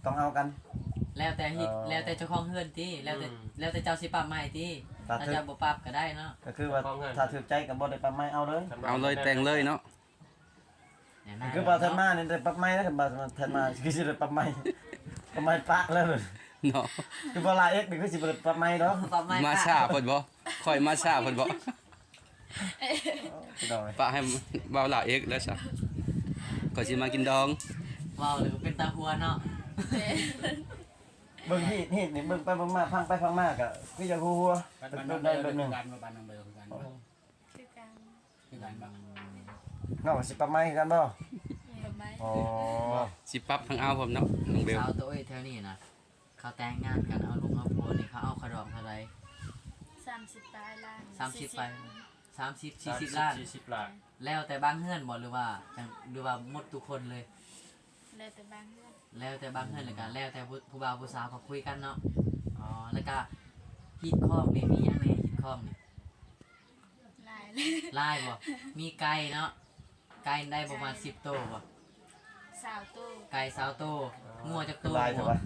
ຕ້ອງເອົາກັນ ແລ້ວແຕ່ຮີດ ເອີ ແລ້ວແຕ່ເຈົ້າຂອງເຮືອນຕິ ແລ້ວແຕ່ ອືມ ແລ້ວແຕ່ເຈົ້າຊິປັບໃໝ່ຕິ ຖ້າ ຖ້າ ຖືກ ເຈົ້າບໍ່ປັບກໍໄດ້ເນາະ ກໍຄືວ່າ ເຈົ້າຂອງເຮືອນ ຖ້າຖືກໃຈກໍບໍ່ໄດ້ປັບໃໝ່ ເອົາເລີຍ ຄັນວ່າ ເອົາເລີຍ ແຕ່ງເລີຍເນາະ ແນວນັ້ນ ຄືວ່າ ເນາະ ແຕ່ງມານີ້ໄດ້ປັບໃໝ່ນະ ຄັນວ່າແຕ່ງມາຄືຊິໄດ້ປັບໃໝ່ ປັບໃໝ່ປະແລ້ວເນາະ ຄືບໍ່ລາເອັກນີ້ຄືຊິບໍ່ໄດ້ປັບໃໝ່ດອກ ປັບໃໝ່ ມາ ປະ ຊ້າເພິ່ນບໍ່ ຂ້ອຍມາຊ້າເພິ່ນບໍ່ ເອີ ພີ່ນ້ອງເອີຍ ປະໃຫ້ເວົ້າລາວເອກແລ້ວຊະ ຂ້ອຍຊິມາກິນດອງ ເວົ້າແລ້ວກໍເປັນຕາຫົວເນາະ ແມ່ນ ເບິ່ງຮີດ ຮີດນີ້ ເບິ່ງໄປເບິ່ງມາ ຟັງໄປຟັງມາກໍຄືຢາກຫົວໆ ເປັນໄດ້ແບບໜຶ່ງ ບ້ານນ້ອງເບີຄືກັນບໍ່ ຄືກັນ ຄືກັນບໍ່ ນ້ອງກໍຊິປັບໃໝ່ຄືກັນບໍ່ ປັບໃໝ່ ອໍ ຊິປັບທາງອາວພ້ອມເນາະ ນ້ອງເບວ ສາວໂຕເອີຍ ແຖວນີ້ນະ ເຂົາແຕ່ງງານກັນ ເອົາລູກເອົາຜົວນີ້ ເຂົາເອົາຄ່າດອງເທົ່າໃດ? ສາມສິບປາຍລ້ານ ສາມສິບປາຍ ສີ່ສິບ ສາມສິບ ສີ່ສິບລ້ານ ສາມສິບ ສີ່ສິບລ້ານ ແລ້ວແຕ່ບາງເຮືອນບໍ່ ຫຼືວ່າ ຫຼືວ່າໝົດທຸກຄົນເລີຍ? ແລ້ວແຕ່ບາງເຮືອນ ແລ້ວແຕ່ບາງເຮືອນ ແລ້ວກໍແລ້ວແຕ່ຜູ້ ຜູ້ບ່າວຜູ້ສາວເຂົາຄຸຍກັນເນາະ ອໍ ແລ້ວກໍຮີດຄອງນີ້ ມີຫຍັງແດ່ຮີດຄອງນີ້? ຫຼາຍເລີຍ ຫຼາຍບໍ່? ມີໄກ່ເນາະ ໄກ່ໄດ້ປະມານສິບໂຕບໍ່? ຊາວໂຕ ໄກ່ຊາວໂຕ ງົວຈັກໂຕ? ຫຼາຍແທ້ຫວາ?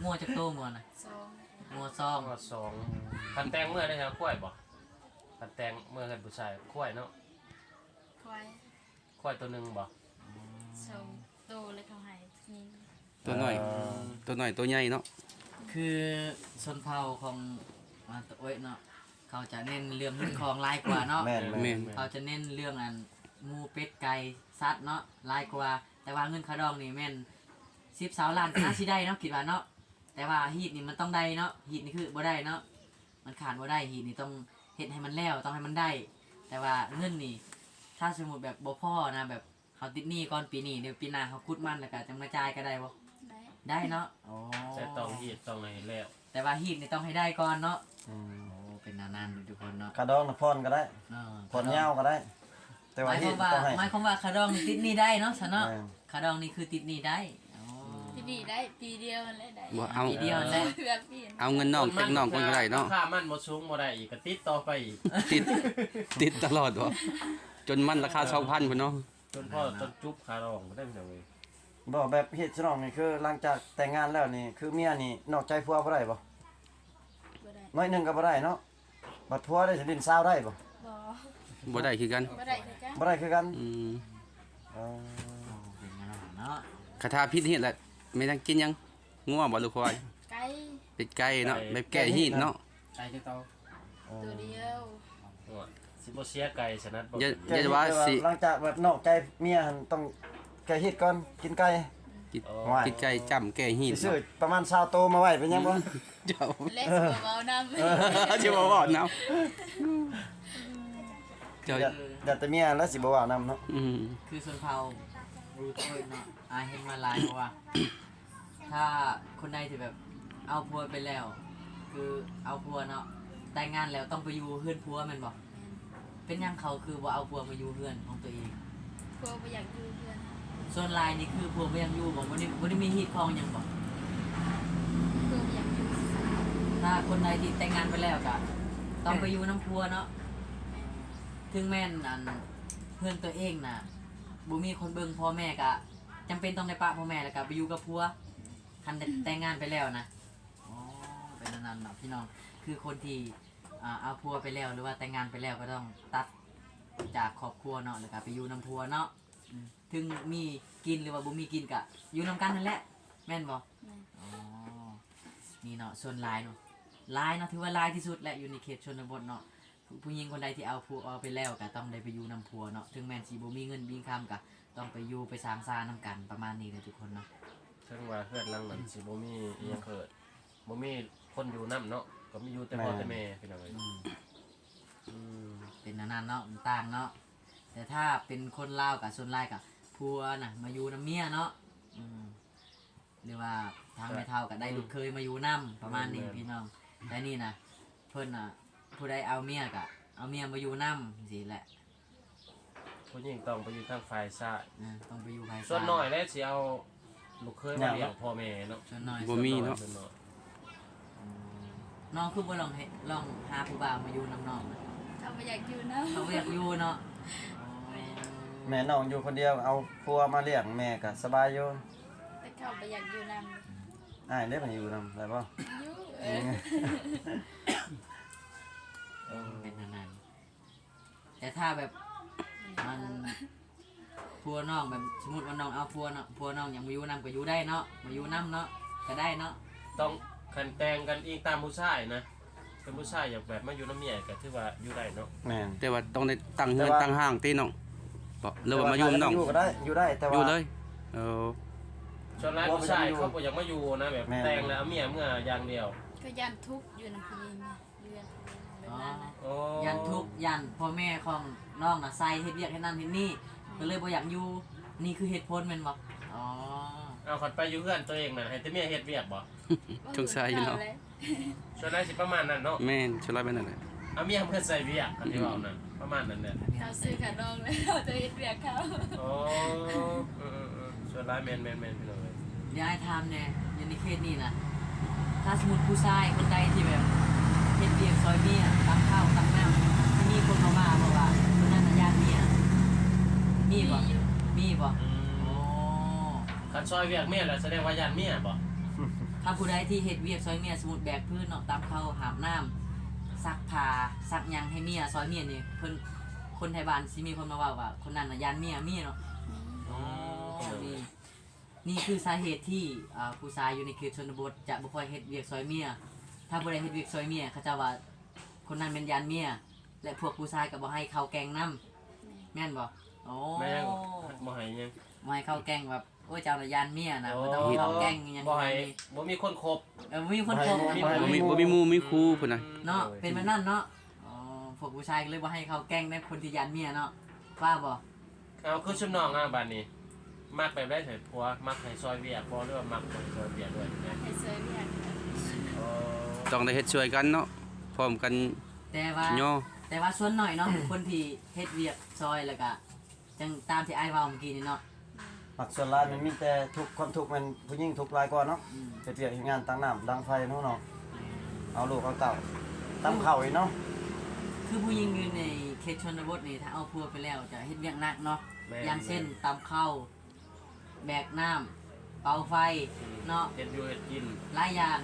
ງົວຈັກໂຕງົວນະ? ສອງ ງົວສອງ ງົວສອງ ຄັນແຕ່ງເມືອໄດ້ເອົາຄວາຍບໍ່? ຄັນແຕ່ງເມືອເຮືອນຜູ້ຊາຍຄວາຍເນາະ ຄວາຍ ຄວາຍໂຕໜຶ່ງບໍ່? ສອງໂຕ ແລ້ວເຂົາໃຫ້ຍິງ ໂຕນ້ອຍ ເອີ ໂຕນ້ອຍໂຕໃຫຍ່ເນາະ ຄືຊົນເຜົ່າຂອງ ອາ ໂອ້ຍເນາະ ເຂົາຈະເນັ້ນເລື່ອງເງິນຄອງຫຼາຍກວ່າເນາະ ແມ່ນໆ ແມ່ນ ເຂົາຈະເນັ້ນເລື່ອງອັນໝູເປັດໄກ່ສັດເນາະຫຼາຍກວ່າ ແຕ່ວ່າເງິນຄ່າດອງນີ້ແມ່ນສິບຊາວລ້ານກໍໜ້າຊິໄດ້ເນາະ ຄິດວ່າເນາະ ແຕ່ວ່າຮີດນີ້ມັນຕ້ອງໄດ້ເນາະ ຮີດນີ້ຄືບໍ່ໄດ້ເນາະ ມັນຂາດບໍ່ໄດ້ ຮີດນີ້ຕ້ອງເຮັດໃຫ້ມັນແລ້ວ ຕ້ອງໃຫ້ມັນໄດ້ ແຕ່ວ່າເງິນນີ້ ຖ້າສົມມຸດແບບບໍ່ພໍນະ ແບບ ເຮົາຕິດໜີ້ກ່ອນປີນີ້ ດຽວປີໜ້າເຮົາຂຸດມັນ ແລ້ວກະຈັ່ງມາຈ່າຍກໍໄດ້ບໍ່? ໄດ້ ໄດ້ເນາະ ໂອ້ ແຕ່ຕ້ອງຮີດ ຕ້ອງໃຫ້ແລ້ວ ແຕ່ວ່າຮີດນີ້ຕ້ອງໃຫ້ໄດ້ກ່ອນເນາະ ອືມ ໂອ້ ເປັນແນວນັ້ນທຸກຄົນເນາະ ຄ່າດອງນະຜ່ອນກໍໄດ້ ເອີ ຜ່ອນຍາວກໍໄດ້ ແຕ່ວ່າຮີດຕ້ອງໃຫ້ ໝາຍຄວາມວ່າຄ່າດອງນີ້ຕິດໜີ້ໄດ້ເນາະ ຊະເນາະ ແມ່ນ ຄ່າດອງນີ້ຄືຕິດໜີ້ໄດ້ ອໍ ຕິດໜີ້ໄດ້ ປີດຽວຫັ້ນແຫຼະໄດ້ ບໍ່ ເອົາ ປີດຽວຫັ້ນແຫຼະ ເວລາປີ ເອົາເງິນນ້ອງແຕ່ງນ້ອງກ່ອນກໍໄດ້ເນາະ ລາຄາມັນບໍ່ສູງບໍ່ໄດ້ອີກ ກໍຕິດຕໍ່ໄປອີກ ຕິດ ຕິດຕະຫຼອດບໍ່ ຈົນມັນລາຄາສອງພັນພຸ້ນເນາະ ຈົນພໍ ເອີ ຈົນຈຸບຄ່າດອງບໍ່ໄດ້ພີ່ນ້ອງເອີຍ ບໍ່ ແບບເຮັດສະໜອງນີ້ ຄືຫຼັງຈາກແຕ່ງງານແລ້ວນີ້ ຄືເມຍນີ້ນອກໃຈຜົວບໍ່ໄດ້ບໍ່? ບໍ່ໄດ້ ໜ້ອຍໜຶ່ງກໍບໍ່ໄດ້ເນາະ ບັດຜົວໄດ້ຊິຫຼິ້ນສາວໄດ້ບໍ່? ບໍ່ ບໍ່ໄດ້ຄືກັນ ບໍ່ໄດ້ຄືກັນ ບໍ່ໄດ້ຄືກັນ ອືມ ເອີ ເປັນຫຍັງເນາະ ຄັນຖ້າຜິດເຮັດລະ ແມ່ນຫຍັງກິນຫຍັງ? ງົວບໍ່ ຫຼືຄວາຍ? ໄກ່ ເປັນໄກ່ເນາະ ໄກ່ ແບບແກ້ຮີດເນາະ ໄກ່ຄືເກົ່າ ໂຕດຽວ ໂອ້ຍ ຊິບໍ່ເສຍໄກ່ສະນັດບໍ່ ຢ່າ ຢ່າວ່າຊິ ຫຼັງຈາກແບບນອກໃຈເມຍຫັ້ນ ຕ້ອງແກ້ຮີດກ່ອນ ກິນໄກ່ ກິນ ໂອ້ຍ ກິນໄກ່ຈ້ຳແກ້ຮີດ ຊິຊື້ປະມານຊາວໂຕມາໄວ້ເປັນຫຍັງບໍ່? ເຈົ້າ ແລະຊິບໍ່ເວົ້ານຳ ເອີ ຊິບໍ່ເວົ້ານຳ ເຈົ້າ ຢ້ານ ຢ້ານແຕ່ເມຍແລ້ວຊິບໍ່ເວົ້ານຳເນາະ ອືມ ຄືຊົນເຜົ່າ ຮູ້ໂທດເນາະ ອາ ເຫັນມາຫຼາຍ ເພາະວ່າ ຖ້າຄົນໃດທີ່ແບບເອົາຜົວໄປແລ້ວ ຄືເອົາຜົວເນາະ ແຕ່ງງານແລ້ວຕ້ອງໄປຢູ່ເຮືອນຜົວແມ່ນບໍ່? ແມ່ນ ເປັນຫຍັງເຂົາຄືບໍ່ເອົາຜົວມາຢູ່ເຮືອນຂອງຕົວເອງ? ຜົວບໍ່ຢາກຢູ່ເຮືອນ ສ່ວນຫຼາຍນີ້ຄືຜົວບໍ່ຢາກຢູ່ບໍ່? ບໍ່ໄດ້ ບໍ່ໄດ້ມີຮີດຄອງຫຍັງບໍ່? ຜົວບໍ່ຢາກຢູ່ຊື່ໆ ຖ້າຄົນໃດທີ່ແຕ່ງງານໄປແລ້ວກະຕ້ອງໄປຢູ່ນຳຜົວເນາະ ແມ່ນ ເຖິງແມ່ນອັນເຮືອນຕົວເອງນະ ບໍ່ມີຄົນເບິ່ງ ພໍ່ແມ່ກະຈຳເປັນຕ້ອງໄດ້ປະພໍ່ແມ່ ແລ້ວກະໄປຢູ່ກັບຜົວ ຄັນແຕ່ງງານໄປແລ້ວນະ ອໍ ເປັນແນວນັ້ນເນາະພີ່ນ້ອງ ຄືຄົນທີ່ ອ່າ ເອົາຜົວໄປແລ້ວ ຫຼືວ່າແຕ່ງງານໄປແລ້ວ ກໍຕ້ອງຕັດຈາກຄອບຄົວເນາະ ແລ້ວກໍໄປຢູ່ນຳຜົວເນາະ ອືມ ເຖິງມີກິນ ຫຼືວ່າບໍ່ມີກິນ ກໍຢູ່ນຳກັນຫັ້ນແຫຼະ ແມ່ນບໍ່? ແມ່ນ ອໍ ນີ້ເນາະ ສ່ວນຫຼາຍເນາະ ຫຼາຍເນາະ ຖືວ່າຫຼາຍທີ່ສຸດແຫຼະ ຢູ່ໃນເຂດຊົນນະບົດເນາະ ຜູ້ຍິງຄົນໃດທີ່ເອົາຜົວອອກໄປແລ້ວ ກໍຕ້ອງໄດ້ໄປຢູ່ນຳຜົວເນາະ ເຖິງແມ່ນຊິບໍ່ມີເງິນມີຄຳ ກໍຕ້ອງໄປຢູ່ໄປສ້າງສານຳກັນ ປະມານນີ້ເດີທຸກຄົນເນາະ ເຖິງວ່າເຮືອນຫຼັງນັ້ນຊິບໍ່ມີອີ່ຫຍັງເກີດ ບໍ່ມີຄົນຢູ່ນຳເນາະ ກໍມີຢູ່ແຕ່ພໍ່ແຕ່ແມ່ ພີ່ນ້ອງເອີຍ ອືມ ອືມ ເປັນອັນນັ້ນເນາະ ມັນຕ່າງເນາະ ແຕ່ຖ້າເປັນຄົນລາວກໍສ່ວນຫຼາຍກໍຜົວນະມາຢູ່ນຳເມຍເນາະ ອືມ ຫຼືວ່າທາງແມ່ເຖົ້າກໍໄດ້ລູກເຂີຍມາຢູ່ນຳ ປະມານນີ້ ແມ່ນໆ ພີ່ນ້ອງ ແຕ່ນີ້ນະ ເພິ່ນນະ ຜູ້ໃດເອົາເມຍກໍເອົາເມຍມາຢູ່ນຳ ຈັ່ງຊີ້ແຫຼະ ຜູ້ຍິງຕ້ອງໄປຢູ່ທາງຝ່າຍຊ້າຍ ເອີ ຕ້ອງໄປຢູ່ຝ່າຍຊ້າຍ ສ່ວນໜ້ອຍແຫຼະຊິເອົາລູກເຂີຍມາລ້ຽງພໍ່ແມ່ເນາະ ສ່ວນໜ້ອຍ ບໍ່ມີເນາະ ສ່ວນໜ້ອຍ ອືມ ນ້ອງຄືບໍ່ລອງເຮັດ ລອງຫາຜູ້ບ່າວມາຢູ່ນຳນ້ອງນະ? ເຂົາບໍ່ຢາກຢູ່ນຳ ເຂົາບໍ່ຢາກຢູ່ເນາະ ແມ່ນ ແມ່ນ້ອງຢູ່ຄົນດຽວ ເອົາຜົວມາລ້ຽງແມ່ກໍສະບາຍຢູ່ ແຕ່ ເຮົາບໍ່ຢາກຢູ່ນຳ. ອ້າຍເດ້ ໄປຢູ່ນຳໄດ້ບໍ່? ຢູ່ ເອີ ເອີ ເປັນອັນນັ້ນ. ແຕ່ຖ້າແບບ ມັນ ຜົວນ້ອງແບບ ສົມມຸດວ່ານ້ອງເອົາຜົວເນາະ ຜົວນ້ອງຢາກມາຢູ່ນຳກໍຢູ່ໄດ້ເນາະ ມາຢູ່ນຳເນາະ ກໍໄດ້ເນາະ. ຕ້ອງ ຄັນແຕ່ງກັນອີງຕາມຜູ້ຊາຍນະ ຄັນຜູ້ຊາຍຢາກແບບມາຢູ່ນຳເມຍກໍຖືວ່າຢູ່ໄດ້ເນາະ. ແມ່ນ ແຕ່ວ່າຕ້ອງໄດ້ຕັ້ງເຮືອນ ແຕ່ວ່າ ຕັ້ງຮ້ານຕິນ້ອງ ບໍ່ ຫຼືວ່າມາຢູ່ນຳນ້ອງ? ຢູ່ກໍໄດ້ ຢູ່ໄດ້ ແຕ່ວ່າ ຢູ່ເລີຍ. ເອີ ສ່ວນຫຼາຍຜູ້ຊາຍເຂົາບໍ່ຢາກມາຢູ່ນະ ແບບ ແມ່ນ ແຕ່ງແລ້ວເອົາເມຍເມືອຢ່າງດຽວ ກໍຢ້ານທຸກຢູ່ນຳຜູ້ຍິງ ເລື່ອນແບບນັ້ນນະ. ອໍ ຢ້ານທຸກ ຢ້ານພໍ່ແມ່ຂອງນ້ອງນະໃສ່ເຮັດວຽກເຮັດນັ້ນເຮັດນີ້ ອືມ ກໍເລີຍບໍ່ຢາກຢູ່. ນີ້ຄືເຫດຜົນແມ່ນບໍ່? ອໍ ເອົາ ຄັນໄປຢູ່ເຮືອນຕົວເອງນັ້ນ ໃຫ້ແຕ່ເມຍເຮັດວຽກບໍ່? ສົງໄສເນາະ. ສ່ວນຫຼາຍຊິປະມານນັ້ນເນາະ. ແມ່ນ ສ່ວນຫຼາຍແມ່ນນັ້ນແຫຼະ. ເອົາເມຍເມືອໃສ່ວຽກ ຄັນທີ່ເວົ້ານະ ປະມານນັ້ນແຫຼະ. ເຂົາຊື້ຂະໜົມແລ້ວ ເຂົາຈະເຮັດວຽກເຂົາ. ອໍ ເອີໆໆ ສ່ວນຫຼາຍແມ່ນໆໆ ພີ່ນ້ອງເອີຍ. ດຽວອ້າຍຖາມແດ່ ຢູ່ໃນເຂດນີ້ນະ ຖ້າສົມມຸດຜູ້ຊາຍຄົນໃດທີ່ແບບເຮັດວຽກຊ່ອຍເມຍ ຕຳເຂົ້າຕຳນ້ຳ ຊິມີຄົນມາວ່າບໍ່ວ່າຄົນນັ້ນນະຢ້ານເມຍ? ມີບໍ່? ມີຢູ່ ມີບໍ່? ອືມ ໂອ້ ຄັນຊ່ອຍວຽກເມຍແລ້ວສະແດງວ່າຢ້ານເມຍບໍ່? ຖ້າຜູ້ໃດທີ່ເຮັດວຽກຊ່ອຍເມຍ ສົມມຸດແບກພື້ນເນາະ ຕຳເຂົ້າ ຫາບນ້ຳ ຊັກຜ້າ ຊັກຫຍັງໃຫ້ເມຍ ຊ່ອຍເມຍນີ້ ເພິ່ນ ຄົນໄທບ້ານຊິມີຄົນມາເວົ້າວ່າຄົນນັ້ນນະຢ້ານເມຍ ມີເນາະ? ມີ ອໍ ມີ. ນີ້ຄືສາເຫດທີ່ ອ່າ ຜູ້ຊາຍຢູ່ໃນເຂດຊົນນະບົດຈະບໍ່ຄ່ອຍເຮັດວຽກຊ່ອຍເມຍ. ຖ້າຜູ້ໃດເຮັດວຽກຊ່ອຍເມຍ ເຂົາເຈົ້າວ່າຄົນນັ້ນແມ່ນຢ້ານເມຍ ແລະ ພວກຜູ້ຊາຍກໍບໍ່ໃຫ້ເຂົ້າແກ້ງນຳ ແມ່ນບໍ່? ໂອ້ ແມ່ນ ບໍ່ໃຫ້ຫຍັງ ບໍ່ໃຫ້ເຂົ້າແກ້ງ ແບບ ໂອ້ຍ ເຈົ້ານະຢ້ານເມຍນະ ໂອ້ ບໍ່ຕ້ອງເຂົ້າແກ້ງຫຍັງ ບໍ່ໃຫ້ ບໍ່ມີຄົນຄົບ ເອີ ບໍ່ມີຄົນຄົບ ບໍ່ໃຫ້ ບໍ່ມີ ບໍ່ມີໝູ່ມີຄູ່ພຸ້ນນະ ເນາະ ໂດຍ ເປັນແບບນັ້ນເນາະ. ອໍ ພວກຜູ້ຊາຍກໍເລີຍບໍ່ໃຫ້ເຂົ້າແກ້ງໃນຄົນທີ່ຢ້ານເມຍເນາະ ວ່າບໍ່? ເອົາ ຄືຊຸມນ້ອງອະ ບາດນີ້ ມັກແບບໃດໃຫ້ຜົວ ມັກໃຫ້ຊ່ອຍວຽກບໍ່ ຫຼືວ່າມັກບໍ່ໃຫ້ຊ່ອຍວຽກເລີຍ? ມັກໃຫ້ຊ່ອຍວຽກ. ອໍ ຕ້ອງໄດ້ເຮັດຊ່ວຍກັນເນາະ ພ້ອມກັນ ແຕ່ວ່າ ຍໍ ແຕ່ວ່າສ່ວນໜ້ອຍເນາະ ຄົນທີ່ເຮັດວຽກຊ່ອຍ ແລ້ວກະຈັ່ງຕາມທີ່ອ້າຍເວົ້າເມື່ອກີ້ນີ້ເນາະ. ແມ່ນ ມັກສ່ວນຫຼາຍມັນມີແຕ່ທຸກ ຄວາມທຸກແມ່ນຜູ້ຍິງທຸກຫຼາຍກວ່າເນາະ. ອືມ ເຮັດວຽກເຮັດງານ ຕັກນ້ຳດັງໄຟເນາະ ເອົາລູກເອົາເຕົ້າ ຕຳເຂົ້າອີກເນາະ. ຄືຜູ້ຍິງຢູ່ໃນເຂດຊົນນະບົດນີ້ ຖ້າເອົາຜົວໄປແລ້ວຈະເຮັດວຽກໜັກເນາະ. ແມ່ນ ຢ່າງເຊັ່ນ ແມ່ນ ຕຳເຂົ້າ ແບກນ້ຳ ເປົ່າໄຟ ອືມ ເນາະ ເຮັດຢູ່ເຮັດກິນ ຫຼາຍຢ່າງ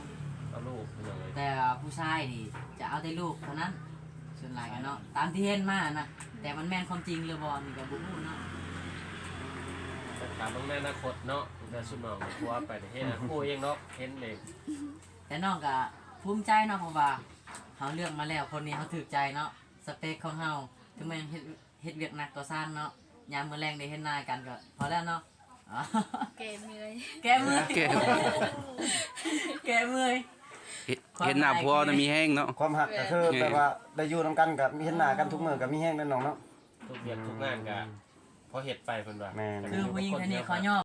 ເອົາລູກ ພີ່ນ້ອງເອີຍ. ແຕ່ວ່າຜູ້ຊາຍນີ້ຈະເອົາແຕ່ລູກເທົ່ານັ້ນ ສ່ວນຫຼາຍກໍເນາະ ຕາມທີ່ເຫັນມານະ. ແຕ່ມັນແມ່ນຄວາມຈິງຫຼືບໍ່ນີ້ກໍບໍ່ຮູ້ເນາະ ແຕ່ຖາມເບິ່ງໃນອະນາຄົດເນາະ. ແຕ່ຊຸມນ້ອງຜົວໄປນີ້ເຮັດ ຮູ້ເອງດອກ ເຫັນເອງ. ແຕ່ນ້ອງກໍພູມໃຈເນາະ ເພາະວ່າເຮົາເລືອກມາແລ້ວ ຄົນນີ້ເຮົາຖືກໃຈເນາະ ສະເປັກຂອງເຮົາ ເຖິງແມ່ນເຮັດ ເຮັດວຽກໜັກກໍຊ່າງເນາະ ຍາມມື້ແລງໄດ້ເຫັນໜ້າກັນກໍພໍແລ້ວເນາະ. ອໍ ແກ້ເມື່ອຍ ແກ້ເມື່ອຍ ແກ້ ແກ້ເມື່ອຍ ເຫັນ ເຫັນໜ້າຜົວນະມີແຮງເນາະ. ຄວາມຮັກກໍຄືແບບວ່າໄດ້ຢູ່ນຳກັນ ກໍເຫັນໜ້າກັນທຸກມື້ກໍມີແຮງເດ້ນ້ອງເນາະ. ທຸກວຽກທຸກງານກໍພໍເຮັດໄປ ເພິ່ນວ່າ. ແມ່ນ ຄືຜູ້ຍິງຄົນນີ້ເຂົາຍອມ